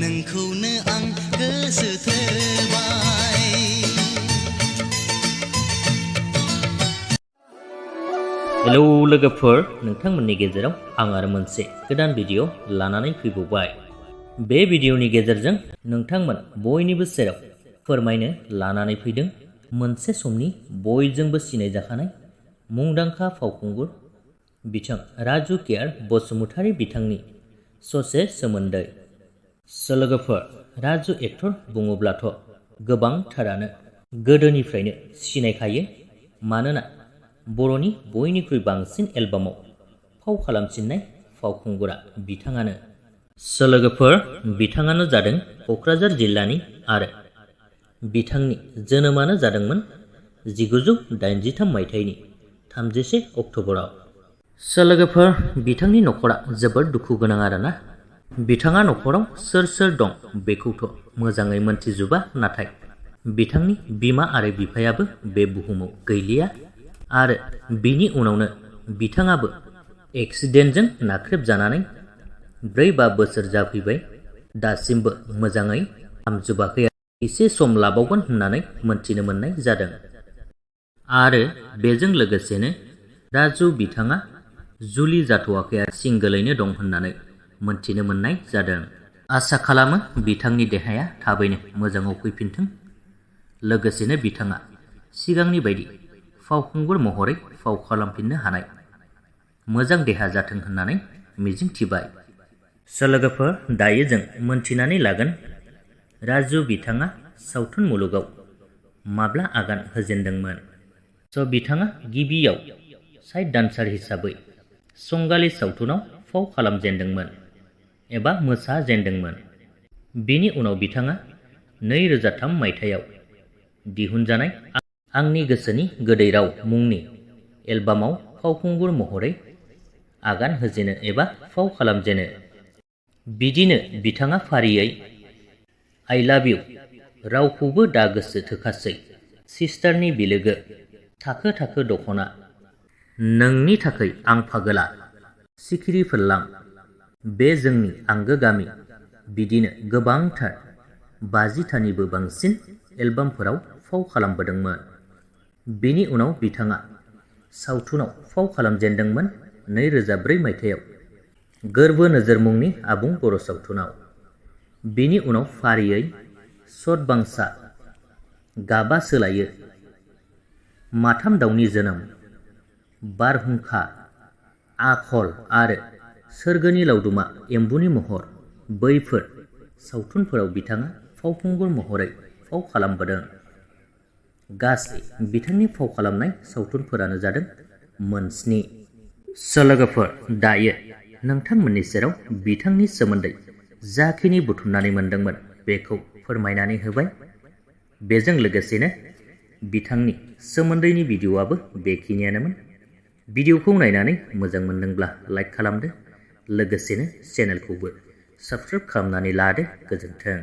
नोंखौनो आं गोसो थोबाय। हेलौ लोगोफोर, नोंथांमोननि गेजेराव आं आरो मोनसे गोदान भिडिअ लानानै फैबावबाय। बे भिडिअनि गेजेरजों नोंथांमोन बयनिबो सेराव फोरमायनो लानानै फैदों मोनसे समनि बयजोंबो सिनायजाखानाय मुंदांखा फावखुंगुर बिथां राजु बसुमतारी बिथांनि ससे सोमोन्दै। लोगोफोर, राजु एक्टर बुङोब्लाथ' गोबांथारानो गोदोनिफ्रायनो सिनायखायो, मानोना बर'नि बयनिख्रुइ बांसिन एलबामाव फाव खालामसिननाय फावखुंगुरा बिथाङानो। लोगोफोर, बिथाङानो जादों क'क्राझार जिल्लानि आरो बिथांनि जोनोमानो जादोंमोन 1983 मायथाइनि 31 अक्ट'बराव। लोगोफोर, बिथांनि न'खरा जोबोद दुखु गोनां आरोना। बिथाङा न'खराव सोर सोर दं बेखौथ' मोजाङै मोनथिजोबा, नाथाय बिथांनि बिमा आरो बिफायाबो बे बुहुमाव गैलिया आरो बिनि उनावनो बिथाङाबो एक्सिडेन्टजों नाख्रेबजानानै 4-5 बोसोर जाफैबाय। दासिमबो मोजाङै हामजोबाखै, एसे सम लाबावगोन होननानै मोनथिनो मोननाय जादों। आरो बेजों लोगोसेनो राजु बिथाङा जुलि जाथ'वाखै आरो सिंगोलैनो दं होननानै मोनथिनो मोननाय जादों। आसा खालामो बिथांनि देहाया थाबैनो मोजाङाव फैफिनथों, लोगोसेनो बिथाङा सिगांनि बायदि फावखुंगुर महरै फाव खालामफिननो हानाय मोजां देहा जाथों होननानै मिजिंथिबाय। लोगोफोर, दायो जों मोनथिनानै लागोन राजु बिथाङा सावथुन मुलुगाव माब्ला आगान होजेनदोंमोन। बिथाङा गिबियाव साइड डान्सार हिसाबै संगालि सावथुनाव फाव खालामजेनदोंमोन एबा मोसाजेनदोंमोन। बिनि उनाव बिथाङा 2003 मायथाइयाव दिहुनजानाय आंनि गोसोनि गोदै राव मुंनि एलबामाव फावखुंगुर महरै आगान होजेनो एबा फाव खालामजेनो। बिदिनो बिथाङा फारियै आइ लाभ इउ, रावखौबो दा गोसो थोखासै, सिस्टारनि बिलोगो, थाखो थाखो दख'ना, नोंनि थाखै आं पागोला, सिखिरि फोरलां, बे जोंनि आंगो गामि, बिदिनो गोबांथार 50थानिबो बांसिन एलबामफोराव फाव खालामबोदोंमोन। बेनि उनाव बिथाङा सावथुनाव फाव खालामजेनदोंमोन 2004 मायथाइयाव गोरबो नोजोर मुंनि आबुं बर' सावथुनाव। बेनि उनाव फारियै सतबांसा, गाबा सोलायो, माथाम दाउनि जोनोम, बारहुंखा, आखल आरो सोरगोनि लावदुमा एम्बुनि महर, बैफोर सावथुनफोराव बिथाङा फावखुंगुर महरै फाव खालामबोदों। गासै बिथांनि फाव खालामनाय सावथुनफोरानो जादों 7। लोगोफोर, दायो नोंथांमोननि सेराव बिथांनि सोमोन्दै जाखिनि बुथुमनानै मोनदोंमोन बेखौ फोरमायनानै होबाय। बेजों लोगोसेनो बिथांनि सोमोन्दैनि भिडिअ'आबो बेखिनियानोमोन। भिडिअ'खौ नायनानै मोजां मोनदोंब्ला लाइक खालामदो, लोगोसेनो चेनेलखौबो साबस्क्राइब खालामनानै लादो। गोजोन्थों।